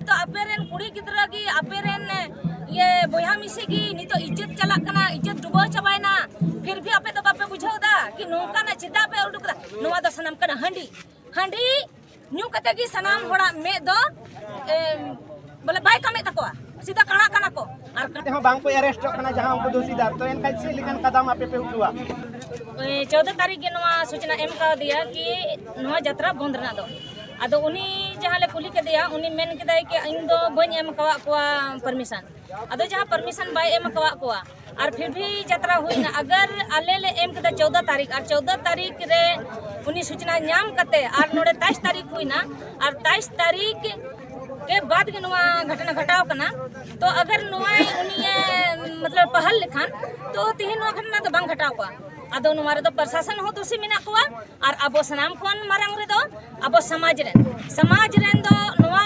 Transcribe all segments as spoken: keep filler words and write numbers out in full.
ᱛᱚ ᱟᱯᱮ ᱨᱮᱱ ᱠᱩᱲᱤ ᱜᱤᱫᱽᱨᱟᱹ ᱜᱮ, ᱟᱯᱮ ᱨᱮᱱ ᱤᱭᱟᱹ ᱵᱚᱭᱦᱟ ᱢᱤᱥᱤ ᱜᱮ ᱱᱤᱛᱚᱜ ᱤᱡᱽᱡᱚᱛ ᱪᱟᱞᱟᱜ ᱠᱟᱱᱟ, ᱤᱡᱽᱡᱚᱛ ᱰᱩᱵᱟᱹᱣ ᱪᱟᱵᱟᱭᱮᱱᱟ, ᱯᱷᱤᱨ ᱵᱷᱤ ᱟᱯᱮ ᱫᱚ ᱵᱟᱯᱮ ᱵᱩᱡᱷᱟᱹᱣ ᱮᱫᱟ ᱠᱤ ᱱᱚᱝᱠᱟᱱᱟᱜ ᱪᱮᱫᱟᱜ ᱯᱮ ᱩᱰᱩᱠ ᱮᱫᱟ? ᱱᱚᱣᱟ ᱫᱚ ᱥᱟᱱᱟᱢ ᱠᱟᱱᱟ ᱦᱟᱺᱰᱤ᱾ ᱦᱟᱺᱰᱤ ᱧᱩ ᱠᱟᱛᱮ ᱜᱮ ᱥᱟᱱᱟᱢ ᱦᱚᱲᱟᱜ ᱢᱮᱫ ᱫᱚ ᱮ, ᱵᱚᱞᱮ ᱵᱟᱭ ᱠᱟᱢᱮᱫ ᱛᱟᱠᱚᱣᱟ, ᱥᱤᱫᱷᱟ ᱠᱟᱬᱟ ᱠᱟᱱᱟ ᱠᱚ᱾ ᱟᱨ ᱛᱮᱦᱚᱸ ᱵᱟᱝ ᱠᱚ ᱟᱨᱮᱥᱴᱚᱜ ᱠᱟᱱᱟ ᱡᱟᱦᱟᱸ ᱩᱱᱠᱩ ᱫᱳᱥᱤᱫᱟᱨ, ᱛᱚ ᱮᱱᱠᱷᱟᱱ ᱪᱮᱫ ᱞᱮᱠᱟᱱ ᱠᱟᱫᱟᱢ ᱟᱯᱮ ᱯᱮ ᱩᱴᱷᱟᱹᱣᱟ? ᱮ, ᱪᱳᱫᱽᱫᱚ ᱛᱟᱹᱨᱤᱠᱷ ᱜᱮ ᱱᱚᱣᱟ ᱥᱩᱪᱱᱟ ᱮᱢ ᱠᱟᱣᱫᱮᱭᱟ ᱠᱤ ᱱᱚᱣᱟ ᱡᱟᱛᱨᱟ ᱵᱚᱱᱫ ᱨᱮᱱᱟᱜ ᱫᱚ᱾ ᱟᱫᱚ ᱩᱱᱤ ᱡᱟᱦᱟᱸ ᱞᱮ ᱠᱩᱞᱤ ᱠᱮᱫᱮᱭᱟ, ᱩᱱᱤ ᱢᱮᱱ ᱠᱮᱫᱟᱭ ᱠᱤ ᱤᱧ ᱫᱚ ᱵᱟᱹᱧ ᱮᱢ ᱟᱠᱟᱣᱟᱫ ᱠᱚᱣᱟ ᱯᱟᱨᱢᱤᱥᱚᱱ᱾ ᱟᱫᱚ ᱡᱟᱦᱟᱸ ᱯᱟᱨᱢᱤᱥᱚᱱ ᱵᱟᱭ ᱮᱢ ᱟᱠᱟᱣᱟᱫ ᱠᱚᱣᱟ ᱟᱨ ᱯᱷᱤᱨ ᱵᱷᱤ ᱡᱟᱛᱨᱟ ᱦᱩᱭᱱᱟ, ᱟᱜᱟᱨ ᱟᱞᱮ ᱞᱮ ᱮᱢ ᱠᱮᱫᱟ ᱪᱳᱫᱽᱫᱚ ᱛᱟᱹᱨᱤᱠᱷ ᱟᱨ ᱪᱳᱫᱽᱫᱚ ᱛᱟᱹᱨᱤᱠᱷ ᱨᱮ ᱩᱱᱤ ᱥᱩᱪᱱᱟ ᱧᱟᱢ ᱠᱟᱛᱮ ᱟᱨ ᱱᱚᱰᱮ ᱛᱟᱭᱤᱥ ᱛᱟᱹᱨᱤᱠᱷ ᱦᱩᱭᱱᱟ ᱟᱨ ᱛᱟᱭᱤᱥ ᱛᱟᱹᱨᱤᱠᱷ ᱠᱮ ᱵᱟᱫ ᱜᱮ ᱱᱚᱣᱟ ᱜᱷᱚᱴᱚᱱᱟ ᱜᱷᱚᱴᱟᱣ ᱠᱟᱱᱟ᱾ ᱛᱚ ᱟᱜᱟᱨ ᱱᱚᱣᱟ ᱩᱱᱤᱭᱮ ᱢᱚᱛᱞᱚᱵ ᱯᱟᱦᱟᱞ ᱞᱮᱠᱷᱟᱱ ᱛᱚ ᱛᱮᱦᱮᱧ ᱱᱚᱣᱟ ᱜᱷᱚᱴᱚᱱᱟ ᱫᱚ ᱵᱟᱝ ᱜᱷᱚᱴᱟᱣ ᱠᱚᱜᱼᱟ᱾ ᱟᱫᱚ ᱱᱚᱣᱟ ᱨᱮᱫᱚ ᱯᱨᱚᱥᱟᱥᱚᱱ ᱦᱚᱸ ᱫᱳᱥᱤ ᱢᱮᱱᱟᱜ ᱠᱚᱣᱟ ᱟᱨ ᱟᱵᱚ ᱥᱟᱱᱟᱢ ᱠᱷᱚᱱ ᱢᱟᱨᱟᱝ ᱨᱮᱫᱚ ᱟᱵᱚ ᱥᱚᱢᱟᱡᱽ ᱨᱮᱱ, ᱥᱚᱢᱟᱡᱽ ᱨᱮᱱ ᱫᱚ ᱱᱚᱣᱟ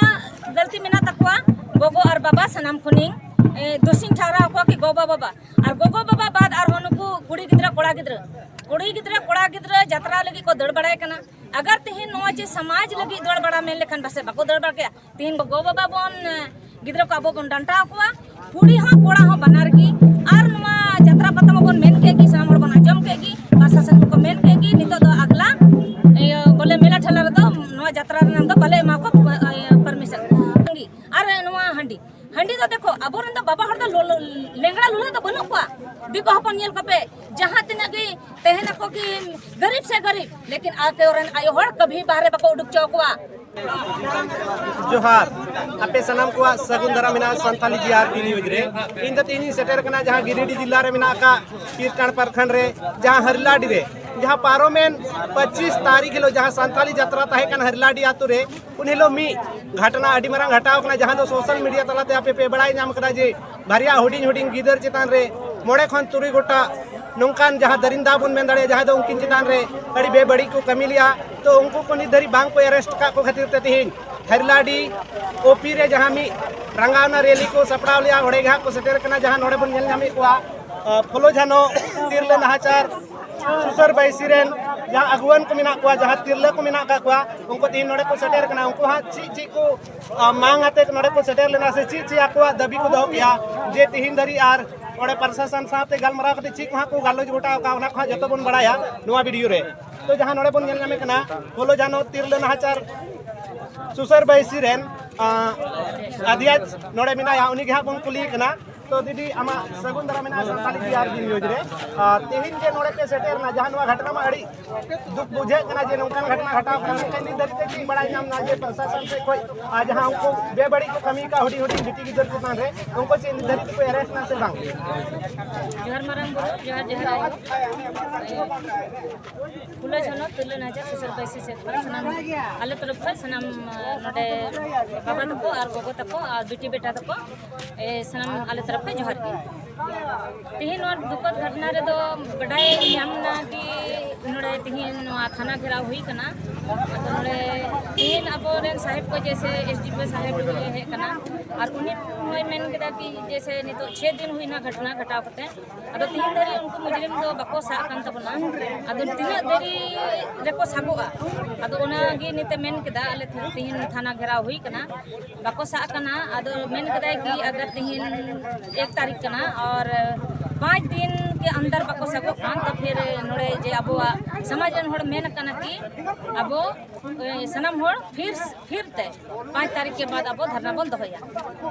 ᱜᱟᱹᱞᱛᱤ ᱢᱮᱱᱟᱜ ᱛᱟᱠᱚᱣᱟ᱾ ᱜᱚᱜᱚ ᱟᱨ ᱵᱟᱵᱟ ᱥᱟᱱᱟᱢ ᱠᱷᱚᱱᱤᱧ ᱮ, ᱫᱳᱥᱤᱧ ᱴᱷᱟᱨᱟᱣ ᱠᱚᱣᱟ ᱠᱤ ᱜᱚᱜᱚ ᱵᱟᱵᱟ, ᱟᱨ ᱜᱚᱜᱚ ᱵᱟᱵᱟ ᱵᱟᱫ ᱟᱨᱦᱚᱸ ᱱᱩᱠᱩ ᱠᱩᱲᱤ ᱜᱤᱫᱽᱨᱟᱹ ᱠᱚᱲᱟ ᱜᱤᱫᱽᱨᱟᱹ, ᱠᱩᱲᱤ ᱜᱤᱫᱽᱨᱟᱹ ᱠᱚᱲᱟ ᱜᱤᱫᱽᱨᱟᱹ ᱡᱟᱛᱨᱟ ᱞᱟᱹᱜᱤᱫ ᱠᱚ ᱫᱟᱹᱲ ᱵᱟᱲᱟᱭ ᱠᱟᱱᱟ᱾ ᱟᱜᱟᱨ ᱛᱮᱦᱮᱧ ᱱᱚᱣᱟ ᱡᱮ ᱥᱚᱢᱟᱡᱽ ᱞᱟᱹᱜᱤᱫ ᱫᱟᱹᱲ ᱵᱟᱲᱟ ᱢᱮᱱ ᱞᱮᱠᱷᱟᱱ ᱯᱟᱥᱮᱡ ᱵᱟᱠᱚ ᱫᱟᱹᱲ ᱵᱟᱲᱟ ᱠᱮᱭᱟ᱾ ᱛᱮᱦᱮᱧ ᱜᱚᱜᱚ ᱵᱟᱵᱟ ᱵᱚᱱ, ᱮ, ᱜᱤᱫᱽᱨᱟᱹ ᱠᱚ ᱟᱵᱚ ᱵᱚᱱ ᱰᱟᱱᱴᱟᱣ ᱠᱚᱣᱟ, ᱠᱩᱲᱤ ᱦᱚᱸ ᱠᱚᱲᱟ ᱦᱚᱸ ᱵᱟᱱᱟᱨ ᱜᱮ᱾ ᱟᱨ ᱱᱚᱣᱟ ᱡᱟᱛᱨᱟ ᱯᱟᱛᱟ ᱢᱟᱵᱚᱱ ᱢᱮᱱ ᱠᱮᱫ ᱜᱮ, ᱥᱟᱱᱟᱢ ᱦᱚᱲ ᱵᱚᱱ ᱟᱸᱡᱚᱢ ᱠᱮᱫ ᱜᱮ, ᱯᱨᱚᱥᱟᱥᱚᱱ ᱠᱚ ᱢᱮᱱ ᱠᱮᱫ ᱜᱮ, ᱱᱤᱛᱚᱜ ᱫᱚ ᱟᱜᱽᱞᱟ, ᱤᱭᱟᱹ, ᱵᱚᱞᱮ ᱢᱮᱞᱟ ᱴᱷᱮᱞᱟ ᱨᱮᱫᱚ ᱱᱚᱣᱟ ᱡᱟᱛᱨᱟ ᱨᱮᱱᱟᱜ ᱫᱚ ᱵᱟᱞᱮ ᱮᱢᱟ ᱠᱚ, ᱤᱭᱟᱹ, ᱯᱟᱨᱢᱤᱥᱚᱱ᱾ ᱟᱨ ᱱᱚᱣᱟ ᱦᱟᱺᱰᱤ, ᱦᱟᱺᱰᱤ ᱫᱚ ᱫᱮᱠᱷᱚ, ᱟᱵᱚᱨᱮᱱ ᱫᱚ ᱵᱟᱵᱟ ᱦᱚᱲ ᱫᱚ ᱞᱚ-, ᱞᱚ-, ᱞᱮᱝᱲᱟ ᱞᱩᱞᱦᱟᱹ ᱫᱚ ᱵᱟᱹᱱᱩᱜ ᱠᱚᱣᱟ᱾ ᱫᱤᱠᱩ ᱦᱚᱯᱚᱱ ᱧᱮᱞ ᱠᱚᱯᱮ, ᱡᱟᱦᱟᱸ ᱛᱤᱱᱟᱹᱜ ᱜᱮ ᱛᱟᱦᱮᱱᱟᱠᱚ ᱠᱤ ᱜᱟᱨᱤᱵ ᱥᱮ ᱜᱟᱨᱤᱵ, ᱞᱮᱠᱤᱱ ᱟᱠᱚ ᱨᱮᱱ ᱟᱭᱳ ᱦᱚᱲ ᱠᱟᱵᱷᱤ ᱵᱟᱦᱨᱮ ᱵᱟᱠᱚ ᱩᱰᱩᱠ ᱦᱚᱪᱚ ᱟᱠᱚᱣᱟ᱾ ᱡᱚᱦᱟᱨ, ᱟᱯᱮ ᱥᱟᱱᱟᱢ ᱠᱚᱣᱟᱜ ᱥᱟᱹᱜᱩᱱ ᱫᱟᱨᱟᱢ ᱢᱮᱱᱟᱜᱼᱟ ᱥᱟᱱᱛᱟᱞᱤ ᱡᱤ ᱟᱨ ᱴᱤ ᱱᱤᱭᱩᱡᱽ ᱨᱮ᱾ ᱤᱧ ᱫᱚ ᱛᱮᱦᱮᱧ ᱤᱧ ᱥᱮᱴᱮᱨ ᱠᱟᱱᱟ ᱡᱟᱦᱟᱸ ᱜᱤᱨᱤᱰᱤ ᱡᱤᱞᱟ ᱨᱮ ᱢᱮᱱᱟᱜ ᱟᱠᱟᱫ ᱯᱤᱨᱴᱟᱲ ᱯᱨᱚᱠᱷᱚᱸᱰ ᱨᱮ, ᱡᱟᱦᱟᱸ ᱦᱟᱨᱞᱟᱰᱤ ᱨᱮ, ᱡᱟᱦᱟᱸ ᱯᱟᱨᱚᱢᱮᱱ ᱯᱚᱸᱪᱤᱥ ᱛᱟᱹᱨᱤᱠᱷ ᱦᱤᱞᱳᱜ ᱡᱟᱦᱟᱸ ᱥᱟᱱᱛᱟᱞᱤ ᱡᱟᱛᱨᱟ ᱛᱟᱦᱮᱸ ᱠᱟᱱᱟ ᱦᱟᱨᱞᱟᱰᱤ ᱟᱛᱳ ᱨᱮ, ᱩᱱ ᱦᱤᱞᱳᱜ ᱢᱤᱫ ᱜᱷᱚᱴᱚᱱᱟ ᱟᱹᱰᱤ ᱢᱟᱨᱟᱝ ᱜᱷᱚᱴᱟᱣ ᱠᱟᱱᱟ, ᱡᱟᱦᱟᱸ ᱫᱚ ᱥᱳᱥᱟᱞ ᱢᱤᱰᱤᱭᱟ ᱛᱟᱞᱟᱛᱮ ᱟᱯᱮ ᱯᱮ ᱵᱟᱲᱟᱭ ᱧᱟᱢ ᱠᱟᱫᱟ ᱡᱮ ᱵᱟᱨᱭᱟ ᱦᱩᱰᱤᱧ ᱦᱩᱰᱤᱧ ᱜᱤᱫᱟᱹᱨ ᱪᱮᱛᱟᱱ ᱨᱮ ᱢᱚᱬᱮ ᱠᱷᱚᱱ ᱛᱩᱨᱩᱭ ᱜᱚᱴᱟ ᱱᱚᱝᱠᱟᱱ ᱡᱟᱦᱟᱸ ᱫᱟᱨᱤᱱᱫᱟ ᱵᱚᱱ ᱢᱮᱱ ᱫᱟᱲᱮᱭᱟᱜᱼᱟ, ᱡᱟᱦᱟᱸ ᱫᱚ ᱩᱱᱠᱤᱱ ᱪᱮᱛᱟᱱ ᱨᱮ ᱟᱹᱰᱤ ᱵᱮᱵᱟᱹᱲᱤᱡ ᱠᱚ ᱠᱟᱹᱢᱤ ᱞᱮᱜᱼᱟ᱾ ᱛᱚ ᱩᱱᱠᱩ ᱠᱚ ᱱᱤᱛ ᱫᱷᱟᱹᱨᱤᱡ ᱵᱟᱝ ᱠᱚ ᱟᱨᱮᱥᱴ ᱟᱠᱟᱫ ᱠᱚ ᱠᱷᱟᱹᱛᱤᱨ ᱛᱮ ᱛᱮᱦᱮᱧ ᱦᱟᱨᱞᱟᱰᱤ ᱳᱯᱤ ᱨᱮ ᱡᱟᱦᱟᱸ ᱢᱤᱫ ᱨᱟᱸᱜᱟᱣᱱᱟ ᱨᱮᱞᱤ ᱠᱚ ᱥᱟᱯᱲᱟᱣ ᱞᱮᱜᱼᱟ, ᱚᱸᱰᱮ ᱜᱮ ᱦᱟᱸᱜ ᱠᱚ ᱥᱮᱴᱮᱨ ᱠᱟᱱᱟ, ᱡᱟᱦᱟᱸ ᱱᱚᱰᱮ ᱵᱚᱱ ᱧᱮᱞ ᱧᱟᱢᱮᱫ ᱠᱚᱣᱟ, ᱟᱸ, ᱯᱷᱩᱞᱳ ᱡᱷᱟᱱᱳ ᱛᱤᱨᱞᱟᱹ ᱱᱟᱦᱟᱪᱟᱨ ᱥᱩᱥᱟᱹᱨ ᱵᱟᱹᱭᱥᱤ ᱨᱮᱱ ᱡᱟᱦᱟᱸ ᱟᱹᱜᱩᱣᱟᱹᱱ ᱠᱚ ᱢᱮᱱᱟᱜ ᱠᱚᱣᱟ, ᱡᱟᱦᱟᱸ ᱛᱤᱨᱞᱟᱹ ᱠᱚ ᱢᱮᱱᱟᱜ ᱟᱠᱟᱫ ᱠᱚᱣᱟ, ᱩᱱᱠᱩ ᱛᱮᱦᱮᱧ ᱱᱚᱰᱮ ᱠᱚ ᱥᱮᱴᱮᱨ ᱠᱟᱱᱟ᱾ ᱩᱱᱠᱩ ᱦᱟᱸᱜ ᱪᱮᱫ ᱪᱮᱫ ᱠᱚ, ᱟ, ᱢᱟᱝ ᱟᱛᱮ ᱱᱚᱰᱮ ᱠᱚ ᱥᱮᱴᱮᱨ ᱞᱮᱱᱟ ᱥᱮ ᱪᱮᱫ ᱪᱮᱫ ᱟᱠᱚᱣᱟᱜ ᱫᱟᱹᱵᱤ ᱠᱚ ᱫᱚᱦᱚ ᱠᱮᱜᱼᱟ, ᱡᱮ ᱛᱮᱦᱮᱧ ᱫᱷᱟᱹᱨᱤᱡ ᱟᱨ ᱚᱸᱰᱮ ᱯᱨᱚᱥᱟᱥᱚᱱ ᱥᱟᱶᱛᱮ ᱜᱟᱞᱢᱟᱨᱟᱣ ᱠᱟᱛᱮ ᱪᱮᱫ ᱠᱚ ᱦᱟᱸᱜ ᱠᱚ ᱜᱟᱞᱚᱪ ᱜᱚᱴᱟ ᱟᱠᱟᱫᱼᱟ, ᱚᱱᱟ ᱠᱚ ᱦᱟᱸᱜ ᱡᱚᱛᱚ ᱵᱚᱱ ᱵᱟᱲᱟᱭᱟ ᱱᱚᱣᱟ ᱵᱷᱤᱰᱤᱭᱳ ᱨᱮ᱾ ᱛᱚ, ᱡᱟᱦᱟᱸ ᱱᱚᱰᱮ ᱵᱚᱱ ᱧᱮᱞ ᱧᱟᱢᱮᱫ ᱠᱟᱱᱟ, ᱯᱷᱩᱞᱳ ᱡᱷᱟᱱᱳ ᱛᱤᱨᱞᱟᱹ ᱱᱟᱦᱟᱪᱟᱨ ᱥᱩᱥᱟᱹᱨ ᱵᱟᱹᱭᱥᱤ ᱨᱮᱱ, ᱟ, ᱟᱫᱷᱭᱟᱪ ᱱᱚᱰᱮ ᱢᱮᱱᱟᱭᱟ, ᱩᱱᱤ ᱜᱮ ᱦᱟᱸᱜ ᱵᱚᱱ ᱠᱩᱞᱤᱭᱮ ᱠᱟᱱᱟ᱾ ᱛᱚ ᱫᱤᱫᱤ, ᱟᱢᱟᱜ ᱥᱟᱹᱜᱩᱱ ᱫᱟᱨᱟᱢ ᱢᱮᱱᱟᱜᱼᱟ ᱥᱟᱱᱛᱟᱲᱤ ᱡᱤ ᱟᱨ ᱵᱤ ᱱᱤᱭᱩᱡᱽ ᱨᱮ᱾ ᱟᱨ ᱛᱮᱦᱮᱧ ᱡᱮ ᱱᱚᱰᱮ ᱯᱮ ᱥᱮᱴᱮᱨ ᱮᱱᱟ, ᱡᱟᱦᱟᱸ ᱱᱚᱣᱟ ᱜᱷᱚᱴᱱᱟ ᱢᱟ ᱟᱹᱰᱤ ᱫᱩᱠ ᱵᱩᱡᱷᱟᱹᱜ ᱠᱟᱱᱟ ᱡᱮ ᱱᱚᱝᱠᱟᱱ ᱜᱷᱚᱴᱱᱟ ᱜᱷᱚᱴᱟᱣ ᱠᱟᱱᱟ, ᱢᱮᱱᱠᱷᱟᱱ ᱱᱤᱛ ᱫᱷᱟᱹᱨᱤᱡ ᱛᱮ ᱪᱮᱫ ᱵᱟᱲᱟᱭ ᱧᱟᱢ ᱮᱱᱟ ᱡᱮ ᱯᱨᱚᱥᱟᱥᱚᱱ ᱥᱮᱫ ᱠᱷᱚᱱ, ᱟᱨ ᱡᱟᱦᱟᱸ ᱩᱱᱠᱩ ᱵᱮᱵᱟᱹᱲᱤᱡ ᱠᱚ ᱠᱟᱹᱢᱤ ᱟᱠᱟᱫ ᱦᱩᱰᱤᱧ ᱦᱩᱰᱤᱧ ᱵᱤᱴᱤ ᱜᱤᱫᱟᱹᱨ ᱪᱮᱛᱟᱱ ᱨᱮ, ᱩᱱᱠᱩ ᱪᱮᱫ ᱱᱤᱛ ᱫᱷᱟᱹᱨᱤᱡ ᱛᱮᱠᱚ ᱮᱨᱮᱥᱴ ᱮᱱᱟ ᱥᱮ ᱵᱟᱝ? ᱡᱚᱦᱟᱨ ᱢᱟᱨᱟᱝ ᱵᱩᱨᱩ, ᱡᱚᱦᱟᱨ ᱡᱚᱦᱟᱨ ᱟᱭᱳ᱾ ᱯᱷᱩᱞᱳ ᱡᱷᱟᱱᱳ ᱛᱤᱨᱞᱟᱹ ᱱᱟᱦᱟᱪᱟᱨ ᱥᱩᱥᱟᱹᱨ ᱵᱟᱹᱭᱥᱤ ᱥᱮᱫ ᱠᱷᱚᱱ ᱥᱟᱱᱟᱢ, ᱟᱞᱮ ᱛᱚᱨᱚᱯ ᱠᱷᱚᱱ ᱥᱟᱱᱟᱢ, ᱱᱚᱰᱮ ᱵᱟᱵᱟ ᱛᱟᱠᱚ ᱟᱨ ᱜᱚᱜᱚ ᱛᱟᱠᱚ ᱟᱨ ᱵᱤᱴᱤ ᱵᱮᱴᱟ ᱛᱟᱠᱚ, ᱮ, ᱥᱟᱱᱟᱢ ᱟᱞᱮ ᱛᱚᱨᱚᱯ ᱠᱷᱚᱱ ᱡᱚᱦᱟᱨ ᱜᱮ᱾ ᱛᱮᱦᱮᱧ ᱱᱚᱣᱟ ᱫᱩᱠᱷᱚᱫ ᱜᱷᱚᱴᱱᱟ ᱨᱮᱫᱚ ᱵᱟᱰᱟᱭ ᱧᱟᱢ ᱮᱱᱟ ᱠᱤ ᱱᱚᱰᱮ ᱛᱮᱦᱮᱧ ᱱᱚᱣᱟ ᱛᱷᱟᱱᱟ ᱜᱷᱮᱨᱟᱣ ᱦᱩᱭ ᱠᱟᱱᱟ᱾ ᱟᱫᱚ ᱱᱚᱰᱮ ᱛᱮᱦᱮᱧ ᱟᱵᱚᱨᱮᱱ ᱥᱟᱦᱮᱵᱽ ᱠᱚ ᱡᱮᱭᱥᱮ ᱮᱥ ᱰᱤ ᱯᱤ ᱥᱟᱦᱮᱵᱽ ᱦᱮᱡ ᱠᱟᱱᱟ, ᱟᱨ ᱩᱱᱤ ᱦᱚᱸᱭ ᱢᱮᱱ ᱠᱮᱫᱟ ᱠᱤ ᱡᱮᱭᱥᱮ ᱱᱤᱛᱚᱜ ᱪᱷᱮ ᱫᱤᱱ ᱦᱩᱭᱱᱟ ᱜᱷᱚᱴᱱᱟ ᱜᱷᱚᱴᱟᱣ ᱠᱟᱛᱮ, ᱟᱫᱚ ᱛᱤᱦᱤᱧ ᱫᱷᱟᱹᱨᱤᱡ ᱩᱱᱠᱩ ᱢᱩᱡᱽᱨᱤᱢ ᱫᱚ ᱵᱟᱠᱚ ᱥᱟᱵ ᱠᱟᱱ ᱛᱟᱵᱚᱱᱟ᱾ ᱟᱫᱚ ᱛᱤᱱᱟᱹᱜ ᱫᱮᱨᱤ ᱨᱮᱠᱚ ᱥᱟᱵᱚᱜᱼᱟ? ᱟᱫᱚ ᱚᱱᱟᱜᱮ ᱱᱤᱛᱮ ᱢᱮᱱ ᱠᱮᱫᱟ, ᱟᱞᱮ ᱛᱤᱦᱤᱧ ᱛᱷᱟᱱᱟ ᱜᱷᱮᱨᱟᱣ ᱦᱩᱭ ᱠᱟᱱᱟ, ᱵᱟᱠᱚ ᱥᱟᱵ ᱠᱟᱱᱟ᱾ ᱟᱫᱚ ᱢᱮᱱ ᱠᱮᱫᱟᱭ ᱠᱤ ᱟᱜᱟᱨ ᱛᱤᱦᱤᱧ ᱮᱠ ᱛᱟᱹᱨᱤᱠᱷ ᱠᱟᱱᱟ ᱟᱨ ᱯᱟᱸᱪ ᱫᱤᱱ ᱠᱮ ᱟᱱᱫᱟᱨ ᱵᱟᱠᱚ ᱥᱟᱵᱚᱜ ᱠᱷᱟᱱ, ᱛᱚ ᱯᱷᱤᱨ ᱱᱚᱰᱮ ᱡᱮ ᱟᱵᱚᱣᱟᱜ ᱥᱚᱢᱟᱡᱽ ᱨᱮᱱ ᱦᱚᱲ ᱢᱮᱱ ᱟᱠᱟᱱᱟ ᱠᱤ ᱟᱵᱚ, ᱮ, ᱥᱟᱱᱟᱢ ᱦᱚᱲ ᱯᱷᱤᱨ ᱯᱷᱤᱨ ᱛᱮ ᱯᱟᱸᱪ ᱛᱟᱹᱨᱤᱠᱷ ᱠᱮ ᱵᱟᱫ ᱟᱵᱚ ᱫᱷᱟᱨᱱᱟ ᱵᱚᱱ ᱫᱚᱦᱚᱭᱟ᱾